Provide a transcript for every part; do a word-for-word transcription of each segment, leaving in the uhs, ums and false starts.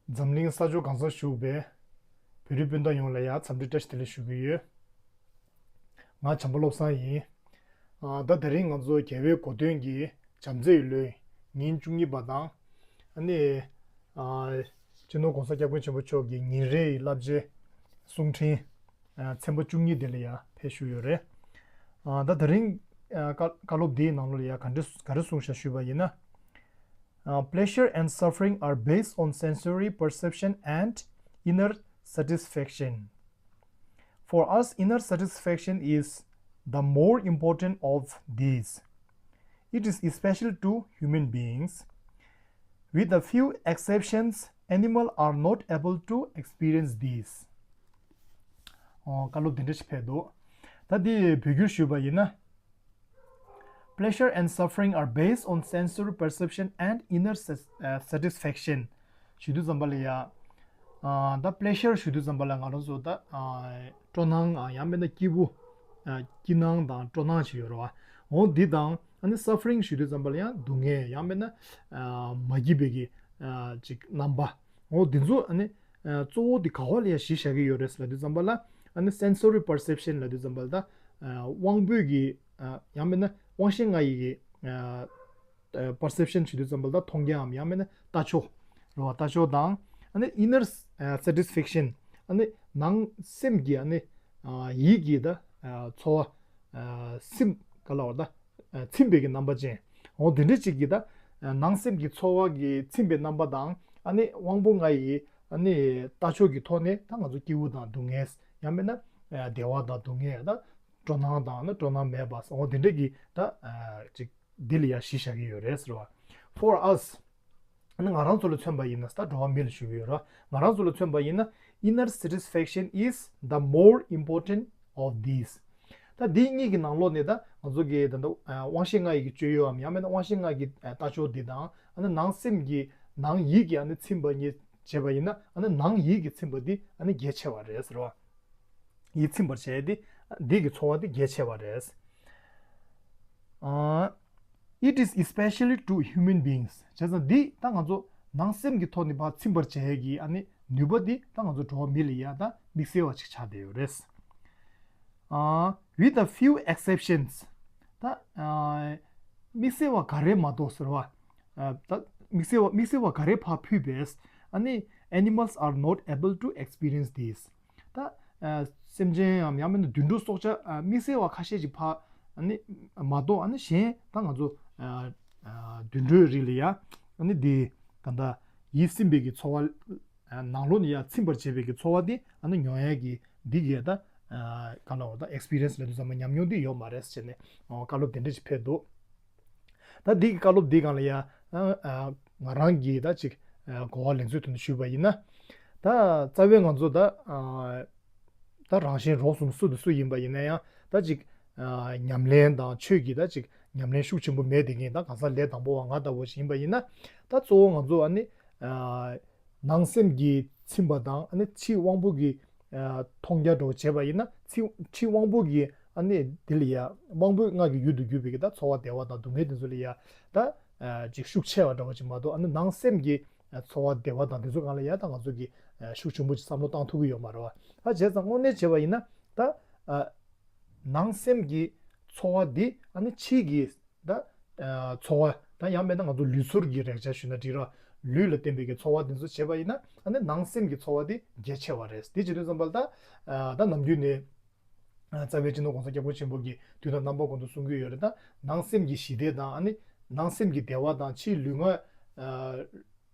འཛམ་གླིང་ས་ཕྱོགས་གང་སར་བཞུགས་པའི་བོད་རིགས་སྤུན་ཟླ་ཡོངས་ལ་ཡང་འཚམས་འདྲི་བཀྲ་ཤིས་བདེ་ལེགས་ཞུ་གི་ཡོད། ང་བྱམས་པ་བློ་བཟང་ཡིན། ཨ། ད་དེ་རིང་ང་ཚོ་རྒྱལ་བའི་གོ་སྟོན་གྱི་བྱམས་བརྩེ་ཡི་ལོའི་ཉིན་བཅུ་གཉིས་པ་དང་། ཨ་ནི། ཨ། སྤྱི་ནོར་༸གོང་ས་༸སྐྱབས་མགོན་ཆེན་པོ་མཆོག་གི་ཉིན་རེའི་བསླབ་བྱའི་གསུང་འཕྲིན། ཨ། ཚན་པ་བཅུ་གཉིས་དེ་ལ་ཡང་ཕེབས་བཞུགས་ཡོད་རེད། ཨ། ད་དེ་རིང་། ཨ། བཀའ་བཀའ་སློབ་འདིའི་ནང་ལོགས་ལ་ཡང་ག་འདྲ་ག་རེ་གསུངས་བཞག་ཞུས་པ་ཡིན་ན། Uh, pleasure and suffering are based on sensory perception and inner satisfaction. For us, inner satisfaction is the more important of these. It is essential to human beings. With a few exceptions, animals are not able to experience these. ཨོ། བཀའ་སློབ་དེ་འདྲ་ཞིག་ཕེབས་འདུག་ད་འདི་བོད་བསྒྱུར་ཞུས་པ་ཡིན་ན། Pleasure and suffering are based on sensory perception and inner sas- uh, satisfaction. ཞུ་དུས་ཙམ་པ་ལ་ཡ། ཨ། ད་pleasure ཞུ་དུས་ཙམ་པ་ལ་ང་རང་ཚོ་ད། ཨ། སྤྲོ་སྣང་། ཨ། ཡང་མིན་ན་སྐྱིད་པོ། ཨ། སྐྱིད་སྣང་དང་སྤྲོ་སྣང་ཞིག་ཡོད་རེད་བ། འོ་འདི་དང་། ཨ་ནི་suffering ཞུ་དུས་ཙམ་པ་ལ་ཡང་སྡུག་བསྔལ། ཡང་མིན་ན། ཨ། མ་སྐྱིད་པའི་གི། ཨ། ཅིག་རྣམ་པ། འོ་འདི་ཚོ། ཨ་ནི། ཨ། གཙོ་བོ་འདི་ག་བ་ལ་ཡང་གཞི་བཞག་གི་ཡོད་རེད་ལབ་དུས་ཙམ་པ་ལ། ཨ་ནི་sensory perception ལབ་དུས་ཙམ་པ་ལ་ད། ཨ། དབང་པོའི་གི། ཨ། ཡང་མིན་ན་དབང་ཤེས་ལྔ་ཡི་གི། ཨ། ཨ། perception ཞུ་དུས་ཙམ་པ་ལ་ད་མཐོང་རྒྱའམ་ཡང་མིན་ན་ལྟ་ཕྱོགས་རེད་བ། ལྟ་ཕྱོགས་དང་། ཨ་ནི་inner satisfaction། ཨ་ནི་ནང་སེམས་ཀྱི། ཨ་ནི། ཨ། ཡིད་ཀྱི་ད། ཨ། ཚོར་བ། ཨ། སིམ་ག་ལ་བ་ད། ཨ། ཚིམ་པའི་གི་རྣམ་པ་ཅན། འོ་དེ་འདྲ་ཅིག་གི་ད། ཨ། ནང་སེམས་ཀྱི་ཚོར་བ་གི་ཚིམ་པའི་རྣམ་པ་དང་། ཨ་ནི་དབང་པོ་ལྔ་ཡི། ཨ་ནི་ལྟ་ཕྱོགས་ཀྱི་ཐོག་ནས་ད་ང་ཚོ་སྐྱིད་པོ་དང་སྡུག་བསྔལ། ཡང་མིན་ན། ཨ། བདེ་བ་དང་སྡུག་བསྔལ། ད་སྤྲོ་སྣང་དང་ནི་སྤྲོ་སྣང་མེད་པ། འོ་དེ་འདྲ་གི་ད། ཨ། ཅིག་འདི་ལ་ཡང་གཞི་བཞག་གི་ཡོད་རེད་ཟེར་བ། For us། ཨ་ནི་ང་རང་ཚོ་ལ་མཚོན་པ་ཡིན་ན། ད་འགྲོ་བ་མི་ལ་ཞུ་གི་ཡོད་རེད། ང་རང་ཚོ་ལ་མཚོན་པ་ཡིན་ན། Inner satisfaction is the more important of these. ད་འདི་གཉིས་ཀྱི་ནང་ལོགས་ནས་ད་ང་ཚོ་གི་ད་ལྟ་དབང་ཤེས་ལྔ་ཡི་གི་སྤྱོད་ཡུལ་འམ་ཡང་མིན་ན་དབང་ཤེས་ལྔ་གི་ལྟ་ཕྱོགས་འདི་དང་། ཨ་ནི་ནང་སེམས་ཀྱི། ནང་ཡིད་ཀྱི། ཨ་ནི་ཚིམ་པ་གཉིས་བྱས་པ་ཡིན་ན། ཨ་ནི་ནང་ཡིད་ཀྱི་ཚིམ་པ་འདི་ཨ་ནི་གལ་ཆེ་བ་རེད་ཟེར་བ། ཡིད་ཚིམ་པར་བྱེད་ཡས་དེ། འདི་གི་ཚོར་བ་དེ་གལ་ཆེ་བ་རེད། ཨ། It is essential to human beings. བྱས་ཙང་འདི་ད་ང་ཚོ་ནང་སེམས་ཀྱི་ཐོག་ནས་ཕར་ཚིམ་པར་བྱེད་ཡས་ཀྱི། ཨ་ནི་ནུས་པ་འདི་ད་ང་ཚོ་འགྲོ་བ་མི་ལ་ཡ་ད་དམིགས་བསལ་བ་ཅིག་ཆགས་བསྡད་ཡོད་རེད། ཨ། With a few exceptions. ད། ཨ། དམིགས་བསལ་བ་ག་རེ་མ་གཏོགས་ཟེར་བ། ཨ། ད་དམིགས་བསལ་བ། དམིགས་བསལ་བ་ག་རེ་ཕར་ཕུད་པས། ཨ་ནི་animals are not able to experience this. ད། ཨ། སེམས་ཅན་འམ་ཡང་མིན་ན་དུད་འགྲོ་སྲོག་ཆགས། ཨ། དམིགས་བསལ་བ་ཁ་ཤས་ཅིག་ཕར། ཨ་ནི་མ་གཏོགས། ཨ་ནི་གཞན་ད་ང་ཚོ། ཨ། ཨ། དུད་འགྲོའི་རིགས་ལ་ཡ། ཨ་ནི་འདི་ད་ལྟ་ཡིད་ཚིམ་པའི་གི་ཚོར་བ། ཨ། ནང་ལོགས་ནས་ཡ་ཚིམ་པར་བྱེད་པའི་གི་ཚོར་བ་འདི། ཨ་ནི་མྱོང་ཡས་ཀྱི་འདི་གི་ད། ཨ། ག་ལ་བ་ད་experience ལབ་དུས་ཙམ་པ་ཉམས་མྱོང་འདི་ཡོད་མ་རེད་ཟེར་ནས། ཨོ། བཀའ་སློབ་དེ་འདྲ་ཞིག་ཕེབས་འདུག་ད་འདི་གི་བཀའ་སློབ་འདི་སྒང་ལ་ཡ། ཨ། ཨ། ང་རང་གིས་ད་ཅིག་ཨ། གོ་བ་ལེན་ཚུལ་དོན་དུ་ཞུས་པ་ཡིན་ན། ད་རྩ་བའི་ང་ཚོ་ད། ཨ། ད་རང་གཞན་རོགས་གསུམ་སུ་དང་སུ་ཡིན་པ་ཡིན་ན་ཡང་ད་ཅིག་ཨ། ཉམས་ལེན་དང་ཆོས་ཀྱི་ད་ཅིག་ཉམས་ལེན་ཤུགས་ཆེན་པོ་མེད་བསྡད་མཁན། ད་གང་ཟག་ལས་དང་པོ་བ་ང་ལྟ་བུ་ཞིག་ཡིན་པ་ཡིན་ན། ད་གཙོ་བོ་ང་ཚོ། ཨ་ནི། ཨ། ནང་སེམས་ཀྱི་ཚིམ་པ་དང་། ཨ་ནི་ཕྱིའི་དབང་པོ་གི། ཨ། མཐོང་རྒྱ་འདྲ་བོ་བྱས་པ་ཡིན་ན། ཕྱི་ཕྱིའི་དབང་པོ་གི། ཨ་ནི་དེ་ལ་ཡ་དབང་པོ་ལྔ་གི་ཡུལ་དུ་གྱུར་པའི་གི་ད་ཚོར་བ་བདེ་བ་དང་སྡུག་བསྔལ་དེ་ཚོ་ལ་ཡ་ད། ཨ། ཅིག་ཤུགས་ཆེ་བ་འདྲ་བོ་ཅིག་མ་གཏོགས། ཨ་ནི་ནང་སེམས་ཀྱི། ཨ། ཚོར་བ་བདེ་བ་དང་དེ་ཚོ་སྒང་ལ་ཡ་ད་ང་ཚོ་གི། ཨ། ཤུགས་ཆེན་པོ་ཅིག་བསམ་བློ་བཏང་ཐུབ་ཀྱི་ཡོད་མ་རེད་བ། ད་བྱས་ཙང་དངོས་གནས་བྱས་པ་ཡིན་ན་ད། ཨ། ནང་སེམས་ཀྱི་ཚོར་བ་འདི། ཨ་ནི་ཕྱིའི་གི་ད། ཨ། ཚོར་བ། ད་ཡང་མིན་ན་ང་ཚོ་ལུས་ཚོར་གྱི་རེག་བྱ་ཞུས་ན་འགྲིག་ར། ལུས་ལ་བརྟེན་པའི་གི་ཚོར་བ་འདི་ཚོ་བྱས་པ་ཡིན་ན། ཨ་ནི་ནང་སེམས་ཀྱི་ཚོར་བ་འདི་གལ་ཆེ་བ་རེད། དེ་བྱེད་དུས་ཙམ་པ་ལ་ད། ཨ། ད་ནམ་རྒྱུན་ནས། ཨ། རྩ་བའི་སྤྱི་ནོར་༸གོང་ས་༸སྐྱབས་མགོན་ཆེན་པོ་གིས་དུས་དང་རྣམ་པ་ཀུན་ཏུ་གསུང་གི་ཡོད་རེད། ད་ནང་སེམས་ཀྱི་ཞི་བདེ་དང་། ཨ་ནི་ནང་སེམས་ཀྱི་བདེ་བ་དང་ཕྱིའི་ལུས་ངག་ཨ།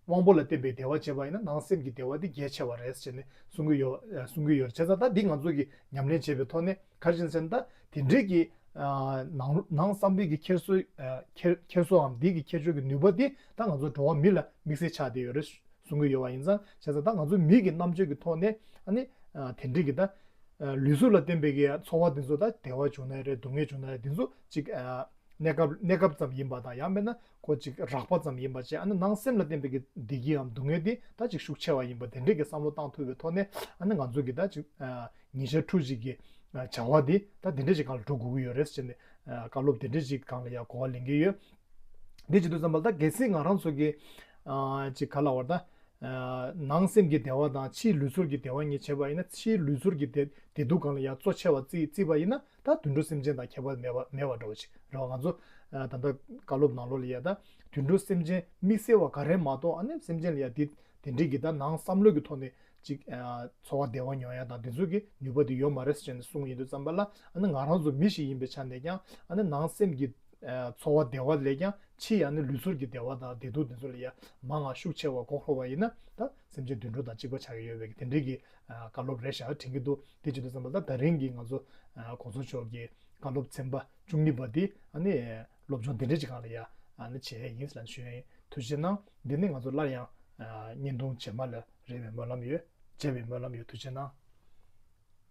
དབང་པོ་ལ་བརྟེན་པའི་བདེ་བ་བྱས་པ་ཡིན་ན། ནང་སེམས་ཀྱི་བདེ་བ་འདི་གལ་ཆེ་བ་རེད་ཟེར་ནས་གསུང་གི་ཡོད། ཨ། གསུང་གི་ཡོད་རེད། བྱས་ཙང་ད་འདི་ང་ཚོ་གིས་ཉམས་ལེན་བྱེད་པའི་ཐོག་ནས་ག་རེ་བྱས་ནས་ཟེར་ན། ད་དེ་འདྲའི་གི། ཨ། ནང་ནང་བསམ་པའི་གི་འཁྱེར་སོ། ཨ། འཁྱེར་འཁྱེར་སོའམ་འདི་གི་འཁྱེར་ཕྱོགས་ཀྱི་ནུས་པ་འདི་ད་ང་ཚོ་འགྲོ་བ་མི་ལ་དམིགས་བསལ་ཆགས་བསྡད་ཡོད་རེད་གསུང་གི་ཡོད་པ་ཡིན་ཙང་། བྱས་ཙང་ད་ང་ཚོ་མི་གི་རྣམ་དཔྱོད་ཀྱི་ཐོག་ནས། ཨ་ནི། ཨ། དེ་འདྲའི་གི་ད། ཨ། ལུས་ཟུངས་ལ་བརྟེན་པའི་གི་ཚོར་བ་འདི་ཚོ། ད་བདེ་བ་བྱུང་ན་རེད། སྡུག་བསྔལ་བྱུང་ན་རེད། འདི་ཚོ་ཅིག་ཨ། གནས་སྐབས་གནས་སྐབས་ཙམ་ཡིན་པ་དང་། ཡང་མིན་ན་ཁོ་ཅིག་རགས་པ་ཙམ་ཡིན་པ་བྱས། ཨ་ནི་ནང་སེམས་ལ་བརྟེན་པའི་གི་བདེ་སྐྱིད་འམ་སྡུག་བསྔལ་འདི་ད་ཅིག་ཤུགས་ཆེ་བ་ཡིན་པ། དེ་འདྲའི་གི་བསམ་བློ་བཏང་ཐུབ་པའི་ཐོག་ནས། ཨ་ནི་ང་ཚོ་གི་ད་ཅིག་ཨ། ཉིན་ཞག་ཕྲུགས་ཅིག་གི། ཨ། བྱ་བ་འདི་ད་དེ་འདྲ་ཅིག་སྒང་ལ་འགྲོ་དགོས་ཀྱི་ཡོད་རེད་ཟེར་ནས། ཨ། བཀའ་སློབ་དེ་འདྲ་ཅིག་སྒང་ལ་ཡ་གོ་བ་ལེན་གྱི་ཡོད། འདི་བྱེད་དུས་ཙམ་པ་ལ་ད་གལ་སྲིད་ང་རང་ཚོ་གི། ཨ། ཅིག་ག་ལ་བར་ད། ནང་སེམས་ཀྱི་བདེ་བ་དང་ཕྱིའི་ལུས་ཚོར་གྱི་བདེ་བ་གཉིས་བྱས་པ་ཡིན་ན། ཕྱིའི་ལུས་ཚོར་གྱི་བདེ་བདེ་སྡུག་སྒང་ལ་ཡང་གཙོ་ཆེ་བ་བརྩིས་བརྩིས་པ་ཡིན་ན། ད་དུད་འགྲོ་སེམས་ཅན་དང་ཁྱད་པར་མེད་པ་མེད་པ་འདྲ་བོ་ཅིག་རེད་བ། ང་ཚོ་ད་ལྟ་བཀའ་སློབ་ནང་ལོགས་ལ་ཡ་ད་དུད་འགྲོ་སེམས་ཅན་དམིགས་བསལ་བ་ག་རེ་མ་གཏོགས། ཨ་ནི་སེམས་ཅན་ལ་ཡ་དེ་དེ་འདྲའི་གི་ད་ནང་བསམ་བློ་གི་ཐོག་ནས་ཅིག་ཚོར་བ་བདེ་བ་མྱོང་ཡ་དང་དེ་ཚོ་གི་ནུས་པ་དེ་ཡོད་མ་རེད་ཟེར་ནས་གསུངས་ཡིན་དུས་ཙམ་པ་ལ། ཨ་ནི་ང་རང་ཚོ་མི་ཞིག་ཡིན་པའི་ཆ་ནས་ཀྱང་ཨ་ནི་ནང་སེམས་ཀྱི་ཚོར་བ་བདེ་བ་ལས་ཀྱང་ཕྱིའི་ཨ་ནི་ལུས་ཚོར་གྱི་བདེ་བ་དང་བདེ་སྡུག་དེ་ཚོ་ལ་ཡ་མང་ང་ཤུགས་ཆེ་བ་གོ་ཧྲོ་བ་ཡིན་ན། ད་སེམས་ཅན་དུད་འགྲོ་དང་གཅིག་པ་ཆགས་ཀྱི་ཡོད་པའི་དེ་འདྲའི་གི་བཀའ་སློབ་རེད་ཤག་དྲན་གྱི་འདུག་དེ་བྱེད་དུས་ཙམ་པ་ད་ད་རིང་གི་ང་ཚོ་གོང་ས་མཆོག་གི་བཀའ་སློབ་ཚན་པ་བཅུ་གཉིས་པ་དེ་ཨ་ནི་སློབ་སྦྱོང་དེ་འདྲའི་ཅིག་སྒང་ལ་ཡ་ཨ་ནི་བྱས་ཡིན་ལབ་ཞུ་ཡ་ཡིན། ཐུགས་རྗེ་གནང་། འདི་ནི་ང་ཚོ་སླར་ཡང་བརྙན་ཐུང་རྗེས་མ་ལ་རེ་བའི་སྨོན་ལམ་ཡོད། མཇལ་བའི་སྨོན་ལམ་ཡོད། ཐུགས་རྗེ་གནང་།